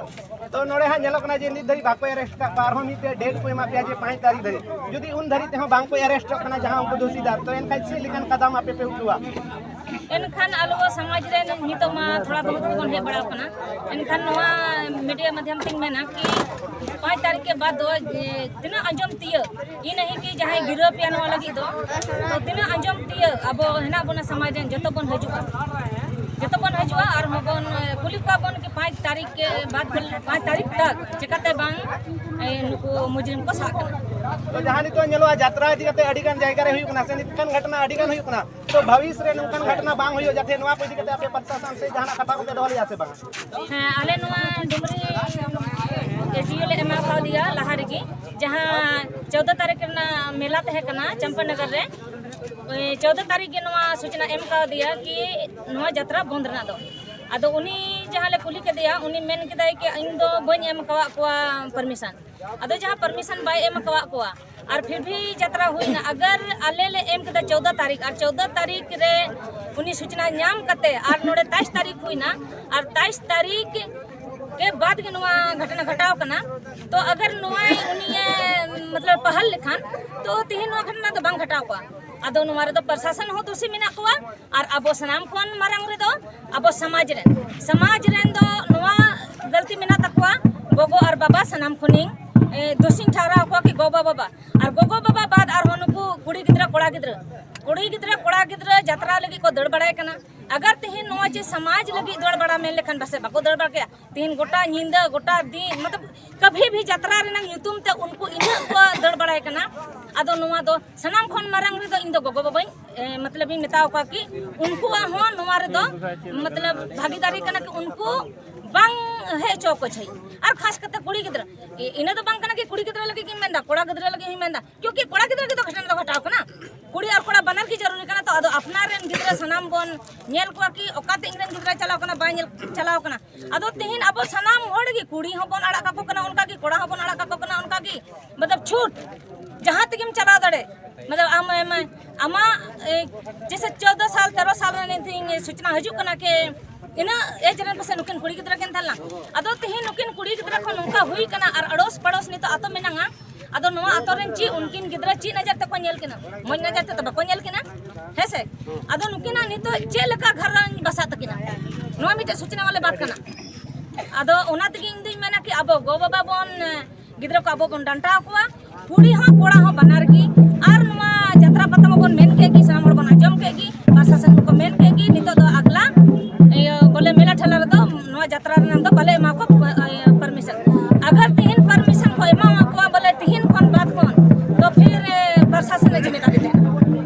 ᱛᱚ ᱱᱚᱰᱮ ᱦᱟᱸᱜ ᱧᱮᱞᱚᱜ ᱠᱟᱱᱟ ᱡᱮ ᱱᱤᱛ ᱫᱷᱟᱹᱵᱤᱡ ᱵᱟᱠᱚ ᱮᱨᱮᱥᱴ ᱟᱠᱟᱫ ᱠᱚᱣᱟ, ᱟᱨᱦᱚᱸ ᱢᱤᱫᱴᱮᱡ ᱰᱮᱴ ᱠᱚ ᱮᱢᱟ ᱯᱮᱭᱟ ᱡᱮ ᱯᱟᱸᱪ ᱛᱟᱹᱨᱤᱠᱷ ᱫᱷᱟᱹᱵᱤᱡ᱾ ᱡᱩᱫᱤ ᱩᱱ ᱫᱷᱟᱹᱨᱤᱡ ᱛᱮᱦᱚᱸ ᱵᱟᱝ ᱠᱚ ᱮᱨᱮᱥᱴᱚᱜ ᱠᱟᱱᱟ ᱡᱟᱦᱟᱸ ᱩᱱᱠᱩ ᱫᱳᱥᱤᱫᱟᱨ, ᱛᱚ ᱮᱱᱠᱷᱟᱱ ᱪᱮᱫ ᱞᱮᱠᱟᱱ ᱠᱟᱫᱟᱢ ᱟᱯᱮ ᱯᱮ ᱩᱴᱷᱟᱹᱣᱟ? ᱮᱱᱠᱷᱟᱱ ᱟᱞᱚ ᱥᱚᱢᱟᱡᱽ ᱨᱮ ᱱᱤᱛᱚᱜ ᱢᱟ ᱛᱷᱚᱲᱟ ᱵᱚᱦᱩᱛ ᱜᱮᱵᱚᱱ ᱦᱮᱡ ᱵᱟᱲᱟᱣ ᱠᱟᱱᱟ, ᱮᱱᱠᱷᱟᱱ ᱱᱚᱣᱟ ᱢᱤᱰᱤᱭᱟ ᱢᱟᱫᱽᱫᱷᱚᱢ ᱛᱤᱧ ᱢᱮᱱᱟ ᱠᱤ ᱯᱟᱸᱪ ᱛᱟᱹᱨᱤᱠᱷ ᱠᱮ ᱵᱟᱫ ᱫᱚ ᱡᱮ ᱛᱤᱱᱟᱹᱜ ᱟᱸᱡᱚᱢ ᱛᱤᱭᱟᱹᱜ, ᱤᱧ ᱱᱟᱦᱤ ᱠᱤ ᱡᱟᱦᱟᱸᱭ ᱜᱤᱨᱟᱹ ᱯᱮᱭᱟ ᱱᱚᱣᱟ ᱞᱟᱹᱜᱤᱫ ᱫᱚ, ᱛᱚ ᱛᱤᱱᱟᱹᱜ ᱟᱸᱡᱚᱢ ᱛᱤᱭᱟᱹᱜ ᱟᱵᱚ ᱦᱮᱱᱟᱜ ᱵᱚᱱᱟ ᱥᱚᱢᱟᱡᱽ ᱨᱮᱱ, ᱡᱚᱛᱚ ᱵᱚᱱ ᱦᱤᱡᱩᱜᱼᱟ, ᱡᱚᱛᱚ ᱵᱚᱱ ᱦᱤᱡᱩᱜᱼᱟ᱾ ᱟᱨ ᱦᱚᱸᱵᱚᱱ, ᱮ, ᱠᱩᱞᱤ ᱠᱚᱣᱟ ᱵᱚᱱ ᱠᱤ ᱯᱟᱸᱪ ᱛᱟᱹᱨᱤᱠᱷ ᱠᱮ ᱵᱟᱫ, ᱯᱟᱸᱪ ᱛᱟᱹᱨᱤᱠᱷ ᱛᱟᱠ ᱪᱮᱠᱟᱛᱮ ᱵᱟᱝ, ᱮ, ᱱᱩᱠᱩ ᱢᱩᱡᱽᱨᱤᱢ ᱠᱚ ᱥᱟᱵ ᱠᱟᱱᱟ᱾ ᱛᱚ ᱡᱟᱦᱟᱸ ᱱᱤᱛᱚᱜ ᱧᱮᱞᱚᱜᱼᱟ ᱡᱟᱛᱨᱟ ᱤᱫᱤ ᱠᱟᱛᱮ ᱟᱹᱰᱤ ᱜᱟᱱ ᱡᱟᱭᱜᱟ ᱨᱮ ᱦᱩᱭᱩᱜ ᱠᱟᱱᱟ ᱥᱮ ᱱᱤᱝᱠᱟᱱ ᱜᱷᱚᱴᱱᱟ ᱟᱹᱰᱤ ᱜᱟᱱ ᱦᱩᱭᱩᱜ ᱠᱟᱱᱟ, ᱛᱚ ᱵᱷᱟᱵᱤᱥ ᱨᱮ ᱱᱚᱝᱠᱟᱱ ᱜᱷᱚᱴᱱᱟ ᱵᱟᱝ ᱦᱩᱭᱩᱜ, ᱡᱟᱛᱮ ᱱᱚᱣᱟ ᱠᱚ ᱤᱫᱤ ᱠᱟᱛᱮ ᱟᱯᱮ ᱯᱨᱚᱥᱟᱥᱚᱱ ᱥᱮ ᱡᱟᱦᱟᱱᱟᱜ ᱠᱟᱛᱷᱟ ᱠᱚᱯᱮ ᱫᱚᱦᱚ ᱞᱮᱫᱼᱟ ᱥᱮ ᱵᱟᱝ? ᱦᱮᱸ, ᱟᱞᱮ ᱱᱚᱣᱟ ᱰᱩᱢᱨᱤ ᱮᱥ ᱰᱤ ᱳ ᱞᱮ ᱮᱢᱟ ᱠᱟᱣᱫᱮᱭᱟ ᱞᱟᱦᱟ ᱨᱮᱜᱮ, ᱡᱟᱦᱟᱸ ᱪᱳᱫᱽᱫᱚ ᱛᱟᱹᱨᱤᱠᱷ ᱨᱮᱱᱟᱜ ᱢᱮᱞᱟ ᱛᱟᱦᱮᱸ ᱠᱟᱱᱟ ᱪᱟᱢᱯᱟᱱᱚᱜᱚᱨ ᱨᱮ, ᱪᱳᱫᱽᱫᱚ ᱛᱟᱹᱨᱤᱠᱷ ᱜᱮ ᱱᱚᱣᱟ ᱥᱩᱪᱱᱟ ᱮᱢ ᱠᱟᱣᱫᱮᱭᱟ ᱠᱤ ᱱᱚᱣᱟ ᱡᱟᱛᱨᱟ ᱵᱚᱱᱫ ᱨᱮᱱᱟᱜ ᱫᱚ᱾ ᱟᱫᱚ ᱩᱱᱤ ᱡᱟᱦᱟᱸ ᱞᱮ ᱠᱩᱞᱤ ᱠᱮᱫᱮᱭᱟ, ᱩᱱᱤ ᱢᱮᱱ ᱠᱮᱫᱟᱭ ᱠᱤ ᱤᱧ ᱫᱚ ᱵᱟᱹᱧ ᱮᱢ ᱟᱠᱟᱣᱟᱫ ᱠᱚᱣᱟ permission᱾ ᱟᱫᱚ ᱡᱟᱦᱟᱸ permission ᱵᱟᱭ ᱮᱢ ᱟᱠᱟᱣᱟᱫ ᱠᱚᱣᱟ ᱟᱨ ᱯᱷᱤᱨ ᱵᱷᱤ ᱡᱟᱛᱨᱟ ᱦᱩᱭᱱᱟ, ᱟᱜᱟᱨ ᱟᱞᱮ ᱞᱮ ᱮᱢ ᱠᱮᱫᱟ ᱪᱳᱫᱽᱫᱚ ᱛᱟᱹᱨᱤᱠᱷ ᱟᱨ ᱪᱳᱫᱽᱫᱚ ᱛᱟᱹᱨᱤᱠᱷ ᱨᱮ ᱩᱱᱤ ᱥᱩᱪᱱᱟ ᱧᱟᱢ ᱠᱟᱛᱮ ᱟᱨ ᱱᱚᱰᱮ ᱛᱟᱭᱤᱥ ᱛᱟᱹᱨᱤᱠᱷ ᱦᱩᱭᱱᱟ ᱟᱨ ᱛᱟᱭᱤᱥ ᱛᱟᱹᱨᱤᱠᱷ ᱠᱮ ᱵᱟᱫ ᱜᱮ ᱱᱚᱣᱟ ᱜᱷᱚᱴᱚᱱᱟ ᱜᱷᱚᱴᱟᱣ ᱠᱟᱱᱟ, ᱛᱚ ᱟᱜᱟᱨ ᱱᱚᱣᱟ ᱩᱱᱤᱭᱮ ᱢᱚᱛᱞᱚᱵ ᱯᱟᱦᱟᱞ ᱞᱮᱠᱷᱟᱱ ᱛᱚ ᱛᱮᱦᱮᱧ ᱱᱚᱣᱟ ᱜᱷᱚᱴᱚᱱᱟ ᱫᱚ ᱵᱟᱝ ᱜᱷᱚᱴᱟᱣ ᱠᱚᱜᱼᱟ᱾ ᱟᱫᱚ ᱱᱚᱣᱟ ᱨᱮᱫᱚ ᱯᱨᱚᱥᱟᱥᱚᱱ ᱦᱚᱸ ᱫᱳᱥᱤ ᱢᱮᱱᱟᱜ ᱠᱚᱣᱟ ᱟᱨ ᱟᱵᱚ ᱥᱟᱱᱟᱢ ᱠᱷᱚᱱ ᱢᱟᱨᱟᱝ ᱨᱮᱫᱚ ᱟᱵᱚ ᱥᱚᱢᱟᱡᱽ ᱨᱮᱱ, ᱥᱚᱢᱟᱡᱽ ᱨᱮᱱ ᱫᱚ ᱱᱚᱣᱟ ᱜᱟᱹᱞᱛᱤ ᱢᱮᱱᱟᱜ ᱛᱟᱠᱚᱣᱟ, ᱜᱚᱜᱚ ᱟᱨ ᱵᱟᱵᱟ ᱥᱟᱱᱟᱢ ᱠᱷᱚᱱᱤᱧ, ᱮ, ᱫᱳᱥᱤᱧ ᱴᱷᱟᱨᱟᱣ ᱠᱚᱣᱟ ᱠᱤ ᱜᱚᱜᱚ ᱵᱟᱵᱟ᱾ ᱟᱨ ᱜᱚᱜᱚ ᱵᱟᱵᱟ ᱵᱟᱫ ᱟᱨᱦᱚᱸ ᱱᱩᱠᱩ ᱠᱩᱲᱤ ᱜᱤᱫᱽᱨᱟᱹ, ᱠᱚᱲᱟ ᱜᱤᱫᱽᱨᱟᱹ, ᱠᱩᱲᱤ ᱜᱤᱫᱽᱨᱟᱹ, ᱠᱚᱲᱟ ᱜᱤᱫᱽᱨᱟᱹ ᱡᱟᱛᱨᱟ ᱞᱟᱹᱜᱤᱫ ᱠᱚ ᱫᱟᱹᱲ ᱵᱟᱲᱟᱭ ᱠᱟᱱᱟ᱾ ᱟᱜᱟᱨ ᱛᱮᱦᱮᱧ ᱱᱚᱣᱟ ᱡᱮ ᱥᱚᱢᱟᱡᱽ ᱞᱟᱹᱜᱤᱫ ᱫᱟᱹᱲ ᱵᱟᱲᱟ ᱢᱮᱱ ᱞᱮᱠᱷᱟᱱ ᱯᱟᱥᱮᱡ ᱵᱟᱠᱚ ᱫᱟᱹᱲ ᱵᱟᱲᱟ ᱠᱮᱭᱟ᱾ ᱛᱮᱦᱮᱧ ᱜᱚᱴᱟ ᱧᱤᱫᱟᱹ, ᱜᱚᱴᱟ ᱫᱤᱱ, ᱢᱚᱛᱞᱚᱵ ᱠᱟᱵᱷᱤ ᱵᱷᱤ ᱡᱟᱛᱨᱟ ᱨᱮᱱᱟᱜ ᱧᱩᱛᱩᱢ ᱛᱮ ᱩᱱᱠᱩ ᱤᱱᱟᱹᱜ ᱠᱚ ᱫᱟᱹᱲ ᱵᱟᱲᱟᱭ ᱠᱟᱱᱟ᱾ ᱟᱫᱚ ᱱᱚᱣᱟ ᱫᱚ ᱥᱟᱱᱟᱢ ᱠᱷᱚᱱ ᱢᱟᱨᱟᱝ ᱨᱮᱫᱚ ᱤᱧ ᱫᱚ ᱜᱚᱜᱚ ᱵᱟᱵᱟᱧ, ᱮ, ᱢᱚᱛᱞᱚᱵ ᱤᱧ ᱢᱮᱛᱟ ᱠᱚᱣᱟ ᱠᱤ ᱩᱱᱠᱩᱣᱟᱜ ᱦᱚᱸ ᱱᱚᱣᱟ ᱨᱮᱫᱚ ᱢᱚᱛᱞᱚᱵ ᱵᱷᱟᱜᱤᱫᱟᱨᱤ ᱠᱟᱱᱟ ᱠᱤ ᱩᱱᱠᱩ ᱵᱟᱝ ᱦᱮᱡ ᱦᱚᱪᱚ ᱟᱠᱚ ᱪᱟᱹᱦᱤ᱾ ᱟᱨ ᱠᱷᱟᱥ ᱠᱟᱛᱮ ᱠᱩᱲᱤ ᱜᱤᱫᱽᱨᱟᱹ, ᱤ-, ᱤᱱᱟᱹ ᱫᱚ ᱵᱟᱝ ᱠᱟᱱᱟ ᱠᱤ ᱠᱩᱲᱤ ᱜᱤᱫᱽᱨᱟᱹ ᱞᱟᱹᱜᱤᱫ ᱜᱤᱧ ᱢᱮᱱᱫᱟ, ᱠᱚᱲᱟ ᱜᱤᱫᱽᱨᱟᱹ ᱞᱟᱹᱜᱤᱫ ᱦᱚᱸᱧ ᱢᱮᱱᱫᱟ, ᱠᱤᱭᱩᱠᱤ ᱠᱚᱲᱟ ᱜᱤᱫᱽᱨᱟᱹ ᱞᱟᱹᱜᱤᱫ ᱫᱚ ᱜᱷᱚᱴᱚᱱᱟ ᱫᱚ ᱜᱷᱚᱴᱟᱣ ᱠᱟᱱᱟ᱾ ᱠᱩᱲᱤ ᱟᱨ ᱠᱚᱲᱟ ᱵᱟᱱᱟᱨ ᱜᱮ ᱡᱟᱹᱨᱩᱨᱤ ᱠᱟᱱᱟ᱾ ᱛᱚ ᱟᱫᱚ ᱟᱯᱱᱟᱨ ᱨᱮᱱ ᱜᱤᱫᱽᱨᱟᱹ ᱥᱟᱱᱟᱢ ᱵᱚᱱ ᱧᱮᱞ ᱠᱚᱣᱟ ᱠᱤ ᱚᱠᱟᱛᱮ ᱤᱧ ᱨᱮᱱ ᱜᱤᱫᱽᱨᱟᱹ ᱪᱟᱞᱟᱣ ᱠᱟᱱᱟ, ᱵᱟᱭ ᱧᱮᱞ ᱪᱟᱞᱟᱣ ᱠᱟᱱᱟ᱾ ᱟᱫᱚ ᱛᱮᱦᱮᱧ ᱟᱵᱚ ᱥᱟᱱᱟᱢ ᱦᱚᱲ ᱜᱮ, ᱠᱩᱲᱤ ᱦᱚᱸᱵᱚᱱ ᱟᱲᱟᱜ ᱠᱟᱠᱚ ᱠᱟᱱᱟ ᱚᱱᱠᱟ ᱜᱮ, ᱠᱚᱲᱟ ᱦᱚᱸᱵᱚᱱ ᱟᱲᱟᱜ ᱠᱟᱠᱚ ᱠᱟᱱᱟ ᱚᱱᱠᱟ ᱜᱮ᱾ ᱢᱚᱛᱞᱚᱵ ᱪᱷᱩᱴ, ᱡᱟᱦᱟᱸ ᱛᱮᱜᱮᱢ ᱪᱟᱞᱟᱣ ᱫᱟᱲᱮ, ᱢᱚᱛᱞᱚᱵ ᱟᱢ, ᱟᱢ, ᱟᱢᱟᱜ, ᱮ, ᱡᱮᱥᱮ ᱪᱳᱫᱽᱫᱚ ᱥᱟᱞ, ᱛᱮᱨᱚ ᱥᱟᱞ ᱨᱮ ᱱᱤᱛ ᱤᱧ ᱥᱩᱪᱱᱟ ᱦᱤᱡᱩᱜ ᱠᱟᱱᱟ ᱠᱤ ᱤᱱᱟᱹ ᱮᱡᱽ ᱨᱮᱱ ᱯᱟᱥᱮ ᱱᱩᱠᱤᱱ ᱠᱩᱲᱤ ᱜᱤᱫᱽᱨᱟᱹ ᱠᱤᱱ ᱛᱟᱦᱮᱸ ᱞᱮᱱᱟ᱾ ᱟᱫᱚ ᱛᱮᱦᱮᱧ ᱱᱩᱠᱤᱱ ᱠᱩᱲᱤ ᱜᱤᱫᱽᱨᱟᱹ ᱠᱷᱚᱱ ᱱᱚᱝᱠᱟ ᱦᱩᱭ ᱠᱟᱱᱟ ᱟᱨ ᱟᱲᱳᱥ ᱯᱟᱲᱳᱥ ᱱᱤᱛᱚᱜ ᱟᱛᱳ ᱢᱮᱱᱟᱜᱼᱟ᱾ ᱟᱫᱚ ᱱᱚᱣᱟ ᱟᱛᱳ ᱨᱮᱱ ᱪᱮᱫ ᱩᱱᱠᱤᱱ ᱜᱤᱫᱽᱨᱟᱹ ᱪᱮᱫ ᱱᱚᱡᱚᱨ ᱛᱮᱠᱚ ᱧᱮᱞ ᱠᱤᱱᱟ? ᱢᱚᱡᱽ ᱱᱚᱡᱚᱨ ᱛᱮᱫᱚ ᱵᱟᱠᱚ ᱧᱮᱞ ᱠᱤᱱᱟ, ᱦᱮᱸ ᱥᱮ? ᱟᱫᱚ ᱱᱩᱠᱤᱱᱟᱜ ᱱᱤᱛᱚᱜ ᱪᱮᱫ ᱞᱮᱠᱟ ᱜᱷᱟᱨᱚᱸᱡᱽ ᱵᱟᱥᱟᱜ ᱛᱟᱹᱠᱤᱱᱟ? ᱱᱚᱣᱟ ᱢᱤᱫᱴᱮᱡ ᱥᱩᱪᱱᱟ ᱵᱟᱞᱮ ᱵᱟᱛ ᱠᱟᱱᱟ᱾ ᱟᱫᱚ ᱚᱱᱟ ᱛᱮᱜᱮ ᱤᱧ ᱫᱩᱧ ᱢᱮᱱᱟ ᱠᱤ ᱟᱵᱚ ᱜᱚ ᱵᱟᱵᱟ ᱵᱚᱱ, ᱮ, ᱜᱤᱫᱽᱨᱟᱹ ᱠᱚ ᱟᱵᱚ ᱵᱚᱱ ᱰᱟᱱᱴᱟᱣ ᱠᱚᱣᱟ, ᱠᱩᱲᱤ ᱦᱚᱸ ᱠᱚᱲᱟ ᱦᱚᱸ ᱵᱟᱱᱟᱨ ᱜᱮ᱾ ᱟᱨ ᱱᱚᱣᱟ ᱡᱟᱛᱨᱟ ᱯᱟᱛᱟ ᱢᱟᱵᱚᱱ ᱢᱮᱱ ᱠᱮᱫ ᱜᱮ, ᱥᱟᱱᱟᱢ ᱦᱚᱲ ᱵᱚᱱ ᱟᱸᱡᱚᱢ ᱠᱮᱫ ᱜᱮ, ᱯᱨᱚᱥᱟᱥᱚᱱ ᱦᱚᱸᱠᱚ ᱢᱮᱱ ᱠᱮᱫ ᱜᱮ, ᱱᱤᱛᱚᱜ ᱫᱚ ᱟᱜᱽᱞᱟ, ᱤᱭᱟᱹ, ᱵᱚᱞᱮ ᱢᱮᱞᱟ ᱴᱷᱮᱞᱟ ᱨᱮᱫᱚ ᱱᱚᱣᱟ ᱡᱟᱛᱨᱟ ᱨᱮᱱᱟᱜ ᱫᱚ ᱵᱟᱞᱮ ᱮᱢᱟ ᱠᱚ, ᱤᱭᱟᱹ, permission᱾ ᱟᱜᱟᱨ ᱛᱮᱦᱮᱧ permission ᱠᱚ ᱮᱢᱟ ᱠᱚᱣᱟ ᱵᱚᱞᱮ ᱛᱮᱦᱮᱧ ᱠᱷᱚᱱ ᱵᱟᱫ ᱠᱷᱚᱱ, ᱛᱚ ᱯᱷᱤᱨ, ᱮ, ᱯᱨᱚᱥᱟᱥᱚᱱ ᱨᱮ ᱡᱤᱢᱢᱮᱫᱟᱨᱤ ᱛᱟᱦᱮᱱᱟ᱾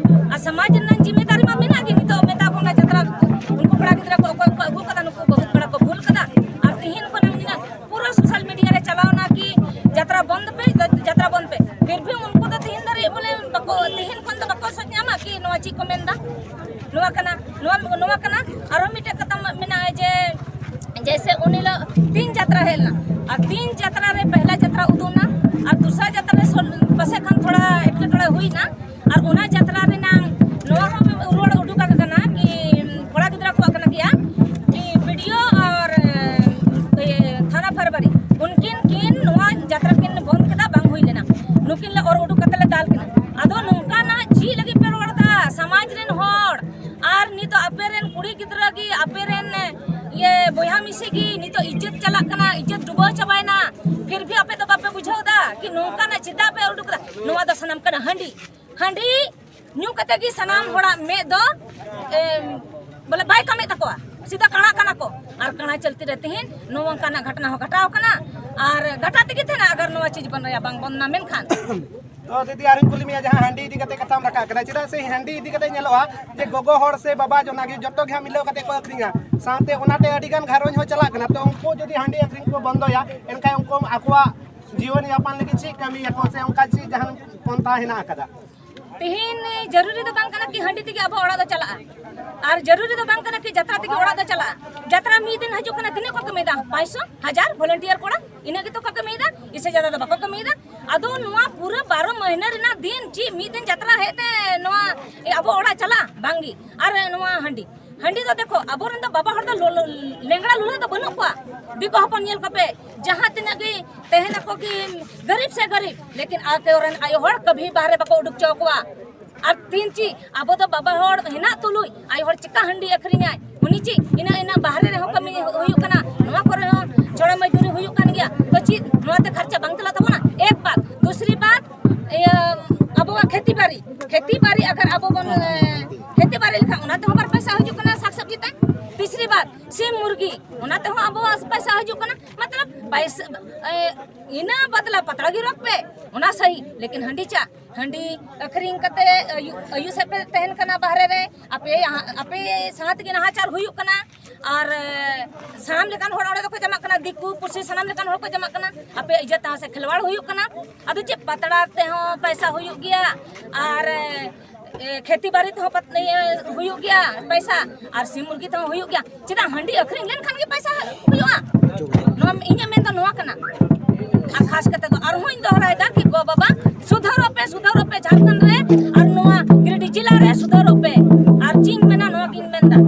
ᱟᱨ ᱥᱚᱢᱟᱡᱽ ᱨᱮᱱᱟᱜ ᱡᱤᱢᱢᱮᱫᱟᱨᱤ ᱢᱟ ᱢᱮᱱᱟᱜ ᱜᱮ, ᱱᱤᱛᱚᱜ ᱢᱮᱛᱟ ᱠᱚ ᱠᱟᱱᱟ ᱡᱟᱛᱨᱟ, ᱩᱱᱠᱩ ᱠᱚᱲᱟ ᱜᱤᱫᱽᱨᱟᱹ ᱠᱚ ᱚᱠᱚᱭ ᱠᱚ ᱟᱹᱜᱩ ᱠᱟᱫᱟ, ᱱᱩᱠᱩ ᱵᱟᱹᱦᱩ ᱠᱚᱲᱟ ᱠᱚ ᱵᱷᱩᱞ ᱠᱟᱫᱟ᱾ ᱟᱨ ᱛᱮᱦᱮᱧ ᱠᱷᱚᱱᱟᱜ ᱱᱤᱱᱟᱹᱜ ᱯᱩᱨᱟᱹ social media ᱨᱮ ᱪᱟᱞᱟᱣ ᱱᱟ ᱠᱤ ᱡᱟᱛᱨᱟ ᱵᱚᱱᱫ ᱯᱮ, ᱡᱟᱛᱨᱟ ᱵᱚᱱᱫ ᱯᱮ᱾ ᱯᱷᱤᱨ ᱵᱷᱤ ᱩᱱᱠᱩ ᱫᱚ ᱛᱮᱦᱮᱧ ᱫᱷᱟᱹᱨᱤᱡ ᱵᱚᱞᱮ ᱵᱟᱠᱚ, ᱛᱮᱦᱮᱧ ᱠᱷᱚᱱ ᱫᱚ ᱵᱟᱠᱚ ᱥᱚᱪ ᱧᱟᱢᱟ ᱠᱤ ᱱᱚᱣᱟ ᱥᱮ ᱩᱱ ᱦᱤᱞᱳᱜ ᱛᱤᱱ ᱡᱟᱛᱨᱟ ᱦᱮᱡ ᱞᱮᱱᱟ, ᱟᱨ ᱛᱤᱱ ᱡᱟᱛᱨᱟ ᱨᱮ ᱯᱮᱦᱞᱟ ᱡᱟᱛᱨᱟ ᱩᱫᱩᱜ ᱮᱱᱟ, ᱟᱨ ᱫᱚᱥᱨᱟ ᱡᱟᱛᱨᱟ ᱨᱮ ᱥᱚᱞ-, ᱯᱟᱥᱮ ᱠᱷᱟᱱ ᱛᱷᱚᱲᱟ ᱮᱴᱠᱮᱴᱚᱬᱮ ᱦᱩᱭ ᱮᱱᱟ, ᱟᱨ ᱚᱱᱟ ᱡᱟᱛᱨᱟ ᱨᱮᱱᱟᱝ ᱱᱚᱣᱟ ᱦᱚᱸ ᱨᱩᱣᱟᱹᱲ ᱩᱰᱩᱠ ᱟᱠᱟᱱᱟ ᱠᱤ ᱠᱚᱲᱟ ᱜᱤᱫᱽᱨᱟᱹ ᱠᱚᱣᱟᱜ ᱠᱟᱱᱟ ᱜᱮᱭᱟ ᱠᱤ ᱵᱤ ᱰᱤ ᱳ ᱟᱨ, ᱮ, ᱛᱷᱟᱱᱟ ᱯᱷᱟᱨᱵᱟᱨᱤ ᱩᱱᱠᱤᱱ ᱠᱤᱱ ᱱᱚᱣᱟ ᱡᱟᱛᱨᱟ ᱠᱤᱱ ᱵᱚᱱᱫ ᱠᱮᱫᱟ, ᱵᱟᱝ ᱦᱩᱭ ᱞᱮᱱᱟ, ᱱᱩᱠᱤᱱ ᱞᱮ ᱚᱨ ᱩᱰᱩᱠ ᱠᱟᱛᱮ ᱞᱮ ᱫᱟᱞ ᱠᱤᱱᱟ᱾ ᱟᱫᱚ ᱱᱚᱝᱠᱟᱱᱟᱜ ᱪᱮᱫ ᱞᱟᱹᱜᱤᱫ ᱯᱮ ᱨᱚᱲ ᱮᱫᱟ ᱥᱚᱢᱟᱡᱽ ᱨᱮᱱ ᱦᱚᱲ? ᱟᱨ ᱱᱤᱛᱚᱜ ᱟᱯᱮ ᱨᱮᱱ ᱠᱩᱲᱤ ᱜᱤᱫᱽᱨᱟᱹ ᱜᱮ, ᱟᱯᱮ ᱨᱮᱱ, ᱤᱭᱟᱹ, ᱵᱚᱭᱦᱟ ᱢᱤᱥᱤ ᱜᱮ ᱱᱤᱛᱚᱜ ᱤᱡᱽᱡᱚᱛ ᱪᱟᱞᱟᱜ ᱠᱟᱱᱟ, ᱤᱡᱽᱡᱚᱛ ᱰᱩᱵᱟᱹᱣ ᱪᱟᱵᱟᱭᱮᱱᱟ, ᱯᱷᱤᱨ ᱵᱷᱤ ᱟᱯᱮ ᱫᱚ ᱵᱟᱯᱮ ᱵᱩᱡᱷᱟᱹᱣ ᱮᱫᱟ ᱠᱤ ᱱᱚᱝᱠᱟᱱᱟᱜ ᱪᱮᱫᱟᱜ ᱯᱮ ᱩᱰᱩᱠ ᱮᱫᱟ? ᱱᱚᱣᱟ ᱫᱚ ᱥᱟᱱᱟᱢ ᱠᱟᱱᱟ ᱦᱟᱺᱰᱤ᱾ ᱦᱟᱺᱰᱤ ᱧᱩ ᱠᱟᱛᱮ ᱜᱮ ᱥᱟᱱᱟᱢ ᱦᱚᱲᱟᱜ ᱢᱮᱫ ᱫᱚ, ᱮᱢ, ᱵᱚᱞᱮ ᱵᱟᱭ ᱠᱟᱢᱮᱫ ᱛᱟᱠᱚᱣᱟ, ᱥᱤᱫᱷᱟ ᱠᱟᱬᱟ ᱠᱟᱱᱟ ᱠᱚ᱾ ᱟᱨ ᱠᱟᱬᱟ ᱪᱟᱞᱛᱤ ᱨᱮ ᱛᱮᱦᱮᱧ ᱱᱚᱝᱠᱟᱱᱟᱜ ᱜᱷᱚᱴᱱᱟ ᱦᱚᱸ ᱜᱷᱚᱴᱟᱣ ᱠᱟᱱᱟ᱾ ᱟᱨ ᱜᱷᱟᱴᱟ ᱛᱮᱜᱮ ᱛᱟᱦᱮᱱᱟ ᱟᱜᱟᱨ ᱱᱚᱣᱟ ᱪᱤᱡᱽ ᱵᱚᱱ ᱨᱮᱭᱟ ᱵᱟᱝ ᱵᱚᱱ ᱱᱟ ᱢᱮᱱᱠᱷᱟᱱ᱾ ᱛᱚ ᱫᱤᱫᱤ, ᱟᱨᱤᱧ ᱠᱩᱞᱤ ᱢᱮᱭᱟ, ᱡᱟᱦᱟᱸ ᱦᱟᱺᱰᱤ ᱤᱫᱤ ᱠᱟᱛᱮ ᱠᱟᱛᱷᱟᱢ ᱨᱟᱠᱟᱵ ᱠᱟᱱᱟ, ᱪᱮᱫᱟᱜ ᱥᱮ ᱦᱟᱺᱰᱤ ᱤᱫᱤ ᱠᱟᱛᱮ ᱧᱮᱞᱚᱜᱼᱟ ᱡᱮ ᱜᱚᱜᱚ ᱦᱚᱲ ᱥᱮ ᱵᱟᱵᱟ ᱡᱚᱱᱟ ᱜᱮ ᱡᱚᱛᱚ ᱜᱮ ᱦᱟᱸᱜ ᱢᱤᱞᱟᱹᱣ ᱠᱟᱛᱮ ᱠᱚ ᱟᱹᱠᱷᱨᱤᱧᱟ, ᱥᱟᱶᱛᱮ ᱚᱱᱟᱛᱮ ᱟᱹᱰᱤ ᱜᱟᱱ ᱜᱷᱟᱨᱚᱸᱡᱽ ᱦᱚᱸ ᱪᱟᱞᱟᱜ ᱠᱟᱱᱟ᱾ ᱛᱚ ᱩᱱᱠᱩ ᱡᱩᱫᱤ ᱦᱟᱺᱰᱤ ᱟᱹᱠᱷᱨᱤᱧ ᱠᱚ ᱵᱚᱱᱫᱚᱭᱟ, ᱮᱱᱠᱷᱟᱱ ᱩᱱᱠᱩ ᱟᱠᱚᱣᱟᱜ ᱡᱤᱭᱚᱱ ᱭᱟᱯᱚᱱ ᱞᱟᱹᱜᱤᱫ ᱪᱮᱫ ᱠᱟᱹᱢᱤᱭᱟᱠᱚ ᱥᱮ ᱚᱱᱠᱟ ᱪᱮᱫ ᱡᱟᱦᱟᱱ ᱯᱚᱱᱛᱷᱟ ᱦᱮᱱᱟᱜ ᱟᱠᱟᱫᱟ? ᱛᱤᱦᱤᱧ ᱡᱟᱹᱨᱩᱨᱤ ᱫᱚ ᱵᱟᱝ ᱠᱟᱱᱟ ᱠᱤ ᱦᱟᱺᱰᱤ ᱛᱮᱜᱮ ᱟᱵᱚ ᱚᱲᱟᱜ ᱫᱚ ᱪᱟᱞᱟᱜᱼᱟ, ᱟᱨ ᱡᱟᱹᱨᱩᱨᱤ ᱫᱚ ᱵᱟᱝ ᱠᱟᱱᱟ ᱠᱤ ᱡᱟᱛᱨᱟ ᱛᱮᱜᱮ ᱚᱲᱟᱜ ᱫᱚ ᱪᱟᱞᱟᱜᱼᱟ᱾ ᱡᱟᱛᱨᱟ ᱢᱤᱫ ᱫᱤᱱ ᱦᱤᱡᱩᱜ ᱠᱟᱱᱟ, ᱛᱤᱱᱟᱹᱜ ᱠᱚ ᱠᱟᱹᱢᱤᱭᱮᱫᱟ? ᱯᱟᱸᱪᱥᱚ, ᱦᱟᱡᱟᱨ ᱵᱷᱚᱞᱮᱱᱴᱤᱭᱟᱨ ᱠᱚᱲᱟ, ᱤᱱᱟᱹ ᱜᱮᱛᱚ ᱠᱚ ᱠᱟᱹᱢᱤᱭᱮᱫᱟ, ᱤᱥᱮ ᱡᱟᱫᱟ ᱫᱚ ᱵᱟᱠᱚ ᱠᱟᱹᱢᱤᱭᱮᱫᱟ᱾ ᱟᱫᱚ ᱱᱚᱣᱟ ᱯᱩᱨᱟᱹ ᱵᱟᱨᱚ ᱢᱟᱹᱦᱱᱟᱹ ᱨᱮᱱᱟᱜ ᱫᱤᱱ ᱪᱮᱫ ᱢᱤᱫ ᱫᱤᱱ ᱡᱟᱛᱨᱟ ᱦᱮᱡ ᱛᱮ ᱱᱚᱣᱟ, ᱮ, ᱟᱵᱚ ᱚᱲᱟᱜ ᱪᱟᱞᱟᱜᱼᱟ? ᱵᱟᱝᱜᱮ᱾ ᱟᱨ ᱱᱚᱣᱟ ᱦᱟᱺᱰᱤ, ᱦᱟᱺᱰᱤ ᱫᱚ ᱫᱮᱠᱷᱚ, ᱟᱵᱚᱨᱮᱱ ᱫᱚ ᱵᱟᱵᱟ ᱦᱚᱲ ᱫᱚ ᱞᱚ-, ᱞᱚ-, ᱞᱮᱝᱲᱟ ᱞᱩᱞᱦᱟᱹ ᱫᱚ ᱵᱟᱹᱱᱩᱜ ᱠᱚᱣᱟ᱾ ᱫᱤᱠᱩ ᱦᱚᱯᱚᱱ ᱧᱮᱞ ᱠᱚᱯᱮ, ᱡᱟᱦᱟᱸ ᱛᱤᱱᱟᱹᱜ ᱜᱮ ᱛᱟᱦᱮᱱᱟᱠᱚ ᱠᱤ ᱜᱟᱹᱨᱤᱵ ᱥᱮ ᱜᱟᱹᱨᱤᱵ, ᱞᱮᱠᱤᱱ ᱟᱠᱚᱨᱮᱱ ᱟᱭᱳ ᱦᱚᱲ ᱠᱟᱵᱷᱤ ᱵᱟᱦᱨᱮ ᱵᱟᱠᱚ ᱩᱰᱩᱠ ᱦᱚᱪᱚ ᱟᱠᱚᱣᱟ᱾ ᱟᱨ ᱛᱤᱱ ᱪᱤ ᱟᱵᱚ ᱫᱚ ᱵᱟᱵᱟ ᱦᱚᱲ ᱦᱮᱱᱟᱜ ᱛᱩᱞᱩᱡ ᱟᱭᱳ ᱦᱚᱲ ᱪᱤᱠᱟ ᱦᱟᱺᱰᱤ ᱟᱹᱠᱷᱨᱤᱧᱟᱭ? ᱩᱱᱤ ᱪᱮᱫ ᱤᱱᱟᱹ ᱤᱱᱟᱹ ᱵᱟᱦᱨᱮ ᱨᱮᱦᱚᱸ ᱠᱟᱹᱢᱤ ᱦᱩᱭᱩᱜ ᱠᱟᱱᱟ, ᱱᱚᱣᱟ ᱠᱚᱨᱮ ᱦᱚᱸ ᱪᱷᱚᱲᱟ ᱢᱚᱡᱫᱩᱨᱤ ᱦᱩᱭᱩᱜ ᱠᱟᱱ ᱜᱮᱭᱟ, ᱛᱚ ᱪᱮᱫ ᱱᱚᱣᱟ ᱛᱮ ᱠᱷᱟᱨᱪᱟ ᱵᱟᱝ ᱪᱟᱞᱟᱜ ᱛᱟᱵᱚᱱᱟ? ᱮᱠ ᱵᱟᱛ᱾ ᱫᱩᱥᱨᱤ ᱵᱟᱛ, ᱤᱭᱟᱹ, ᱟᱵᱚᱣᱟᱜ ᱠᱷᱮᱛᱤ ᱵᱟᱲᱤ, ᱠᱷᱮᱛᱤ ᱵᱟᱲᱤ ᱟᱜᱟᱨ ᱟᱵᱚ ᱵᱚᱱ, ᱮ, ᱠᱷᱮᱛᱤ ᱵᱟᱲᱤ ᱞᱮᱠᱷᱟᱱ ᱚᱱᱟ ᱛᱮᱦᱚᱸ ᱵᱟᱨ ᱯᱚᱭᱥᱟ ᱦᱤᱡᱩᱜ ᱠᱟᱱᱟ ᱥᱟᱠ ᱥᱚᱵᱽᱡᱤ ᱛᱮ᱾ ᱛᱤᱥᱨᱤ ᱵᱟᱛ, ᱥᱤᱢ ᱢᱩᱨᱜᱤ, ᱚᱱᱟ ᱛᱮᱦᱚᱸ ᱟᱵᱚᱣᱟᱜ ᱯᱚᱭᱥᱟ ᱦᱤᱡᱩᱜ ᱠᱟᱱᱟ᱾ ᱢᱚᱛᱞᱚᱵ ᱯᱚᱭᱥᱟ, ᱮ, ᱤᱱᱟᱹ ᱵᱟᱫᱞᱟ ᱯᱟᱛᱲᱟ ᱜᱮ ᱨᱚᱜᱽ ᱯᱮ, ᱚᱱᱟ ᱥᱟᱦᱤ, ᱞᱮᱠᱤᱱ ᱦᱟᱺᱰᱤ ᱪᱟ, ᱦᱟᱺᱰᱤ ᱟᱹᱠᱷᱨᱤᱧ ᱠᱟᱛᱮ ᱟᱹᱭᱩ-, ᱟᱹᱭᱩ ᱥᱮᱫ ᱯᱮ ᱛᱟᱦᱮᱱ ᱠᱟᱱᱟ ᱵᱟᱦᱨᱮ ᱨᱮ, ᱟᱯᱮ, ᱟᱯᱮ ᱥᱟᱶ ᱛᱮᱜᱮ ᱱᱟᱦᱟᱪᱟᱨ ᱦᱩᱭᱩᱜ ᱠᱟᱱᱟ᱾ ᱟᱨ, ᱮ, ᱥᱟᱱᱟᱢ ᱞᱮᱠᱟᱱ ᱦᱚᱲ ᱚᱸᱰᱮ ᱫᱚᱠᱚ ᱡᱟᱢᱟᱜ ᱠᱟᱱᱟ, ᱫᱤᱠᱩ ᱯᱩᱥᱤ ᱥᱟᱱᱟᱢ ᱞᱮᱠᱟᱱ ᱦᱚᱲ ᱠᱚ ᱡᱟᱢᱟᱜ ᱠᱟᱱᱟ᱾ ᱟᱯᱮ ᱤᱡᱽᱡᱚᱛ ᱥᱟᱶ ᱥᱮ ᱠᱷᱮᱞᱣᱟᱲ ᱦᱩᱭᱩᱜ ᱠᱟᱱᱟ᱾ ᱟᱫᱚ ᱪᱮᱫ ᱯᱟᱛᱲᱟ ᱛᱮᱦᱚᱸ ᱯᱚᱭᱥᱟ ᱦᱩᱭᱩᱜ ᱜᱮᱭᱟ, ᱟᱨ, ᱮ, ᱠᱷᱮᱛᱤ ᱵᱟᱲᱤ ᱛᱮᱦᱚᱸ ᱯᱟᱛ-, ᱤᱭᱟᱹ, ᱦᱩᱭᱩᱜ ᱜᱮᱭᱟ ᱯᱚᱭᱥᱟ, ᱟᱨ ᱥᱤᱢ ᱢᱩᱨᱜᱤ ᱛᱮᱦᱚᱸ ᱦᱩᱭᱩᱜ ᱜᱮᱭᱟ᱾ ᱪᱮᱫᱟᱜ ᱦᱟᱺᱰᱤ ᱟᱹᱠᱷᱨᱤᱧ ᱞᱮᱱᱠᱷᱟᱱ ᱜᱮ ᱯᱚᱭᱥᱟ ᱦᱩᱭᱩᱜᱼᱟ? ᱤᱧᱟᱹᱜ ᱢᱮᱱ ᱫᱚ ᱱᱚᱣᱟ ᱠᱟᱱᱟ᱾ ᱟᱨ ᱠᱷᱟᱥ ᱠᱟᱛᱮ ᱫᱚ ᱟᱨᱦᱚᱸᱧ ᱫᱚᱦᱲᱟᱭᱮᱫᱟ ᱠᱤ ᱜᱚ ᱵᱟᱵᱟ, ᱥᱩᱫᱷᱟᱹᱨᱚᱜ ᱯᱮ, ᱥᱩᱫᱷᱟᱹᱨᱚᱜ ᱯᱮ ᱡᱷᱟᱲᱠᱷᱚᱸᱰ ᱨᱮ, ᱟᱨ ᱱᱚᱣᱟ ᱜᱤᱨᱤᱰᱤ ᱡᱮᱞᱟ ᱨᱮ ᱥᱩᱫᱷᱟᱹᱨᱚᱜ ᱯᱮ᱾ ᱟᱨ ᱪᱮᱫ ᱤᱧ ᱢᱮᱱᱟ, ᱱᱚᱣᱟ ᱜᱤᱧ ᱢᱮᱱᱫᱟ᱾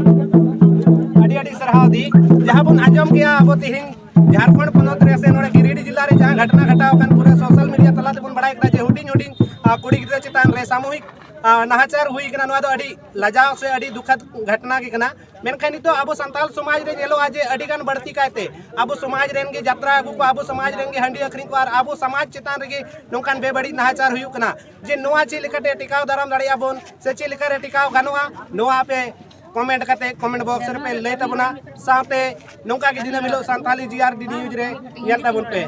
ᱟᱹᱰᱤ ᱟᱹᱰᱤ ᱥᱟᱨᱦᱟᱣ ᱫᱤ᱾ ᱡᱟᱦᱟᱸ ᱵᱚᱱ ᱟᱸᱡᱚᱢ ᱠᱮᱜᱼᱟ ᱟᱵᱚ ᱛᱤᱦᱤᱧ ᱡᱷᱟᱲᱠᱷᱚᱸᱰ ᱯᱚᱱᱚᱛ ᱨᱮ ᱥᱮ ᱱᱚᱰᱮ ᱜᱤᱨᱤᱰᱤ ᱡᱮᱞᱟ ᱨᱮ ᱡᱟᱦᱟᱸ ᱜᱷᱚᱴᱚᱱᱟ ᱜᱷᱚᱴᱟᱣ ᱟᱠᱟᱱ, ᱯᱩᱨᱟᱹ ᱥᱳᱥᱟᱞ ᱢᱤᱰᱤᱭᱟ ᱛᱟᱞᱟ ᱛᱮᱵᱚᱱ ᱵᱟᱲᱟᱭ ᱠᱮᱫᱟ ᱡᱮ ᱦᱩᱰᱤᱧ ᱦᱩᱰᱤᱧ, ᱟ, ᱠᱩᱲᱤ ᱜᱤᱫᱽᱨᱟᱹ ᱪᱮᱛᱟᱱ ᱨᱮ ᱥᱟᱢᱩᱦᱤᱠ, ᱟ, ᱱᱟᱦᱟᱪᱟᱨ ᱦᱩᱭ ᱠᱟᱱᱟ᱾ ᱱᱚᱣᱟ ᱫᱚ ᱟᱹᱰᱤ ᱞᱟᱡᱟᱣ ᱥᱮ ᱟᱹᱰᱤ ᱫᱩᱠᱷᱟᱫ ᱜᱷᱚᱴᱚᱱᱟ ᱜᱮ ᱠᱟᱱᱟ᱾ ᱢᱮᱱᱠᱷᱟᱱ ᱱᱤᱛᱚᱜ ᱟᱵᱚ ᱥᱟᱱᱛᱟᱲ ᱥᱚᱢᱟᱡᱽ ᱨᱮ ᱧᱮᱞᱚᱜᱼᱟ ᱡᱮ ᱟᱹᱰᱤ ᱜᱟᱱ ᱵᱟᱹᱲᱛᱤ ᱠᱟᱭᱛᱮ ᱟᱵᱚ ᱥᱚᱢᱟᱡᱽ ᱨᱮᱱ ᱜᱮ ᱡᱟᱛᱨᱟ ᱟᱹᱜᱩ ᱠᱚ, ᱟᱵᱚ ᱥᱚᱢᱟᱡᱽ ᱨᱮᱱ ᱜᱮ ᱦᱟᱺᱰᱤ ᱟᱹᱠᱷᱨᱤᱧ ᱠᱚ, ᱟᱨ ᱟᱵᱚ ᱥᱚᱢᱟᱡᱽ ᱪᱮᱛᱟᱱ ᱨᱮᱜᱮ ᱱᱚᱝᱠᱟᱱ ᱵᱮᱵᱟᱹᱲᱤᱡ ᱱᱟᱦᱟᱪᱟᱨ ᱦᱩᱭᱩᱜ ᱠᱟᱱᱟ᱾ ᱡᱮ ᱱᱚᱣᱟ ᱪᱮᱫ ᱞᱮᱠᱟᱛᱮ ᱴᱮᱠᱟᱣ ᱫᱟᱨᱟᱢ ᱫᱟᱲᱮᱭᱟᱜᱼᱟ ᱵᱚᱱ ᱥᱮ ᱪᱮᱫ ᱞᱮᱠᱟᱨᱮ ᱴᱮᱠᱟᱣ ᱜᱟᱱᱚᱜᱼᱟ, ᱱᱚᱣᱟ ᱟᱯᱮ ᱠᱚᱢᱮᱱᱴ ᱠᱟᱛᱮ ᱠᱚᱢᱮᱱᱴ ᱵᱚᱠᱥ ᱨᱮᱯᱮ ᱞᱟᱹᱭ ᱛᱟᱵᱚᱱᱟ᱾ ᱥᱟᱶᱛᱮ ᱱᱚᱝᱠᱟ ᱜᱮ ᱫᱤᱱᱟᱹᱢ ᱦᱤᱞᱳᱜ ᱥᱟᱱᱛᱟᱞᱤ ᱡᱤ ᱟᱨ ᱰᱤ ᱱᱤᱭᱩᱡᱽ ᱨᱮ ᱧᱮᱞ ᱛᱟᱵᱚᱱ ᱯᱮ᱾